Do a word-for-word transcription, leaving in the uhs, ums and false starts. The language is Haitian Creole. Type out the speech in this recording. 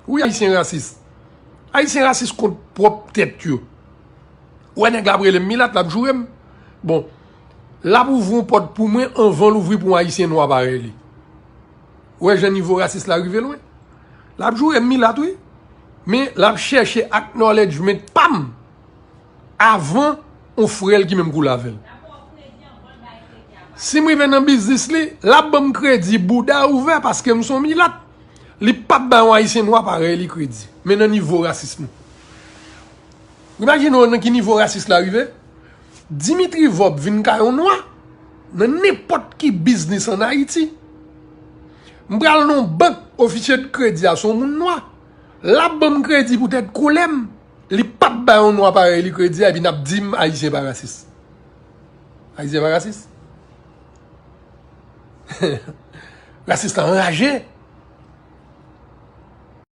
Wi, Ayisyen rasis. Ayisyen rasis kont pwòp tèt yo. Ou wè nèg la ap rele m milat, l ap joure m. Bon, l ap ouvri yon pòt pou mwen anvan l ouvri pou yon Ayisyen nwa parèy li. Ou wè jan nivo rasis la rive lwen? L ap joure m milat, wi. Men l ap chèche acknowledgement pa m avan yon frè l ki menm koulè avè l. Si m rive nan biznis li, l ap ban m kredi bouda ouvè paske m se yon milat. Li p ap bay yon Ayisyen nwa parèy li kredi. Men nan nivo rasis nou. Imajine w nan ki nivo rasis la rive. Dimitri Vorbe vin ka yon nwa nan nenpòt ki biznis ann Ayiti. M pral nan yon bank, ofisye de kredi a se yon moun nwa. L ap ban m kredi poutèt koulè m. Li p ap bay yon nwa parèy li kredi a, epi n ap di m Ayisyen pa rasis. Ayisyen pa rasis? Rasis la anraje.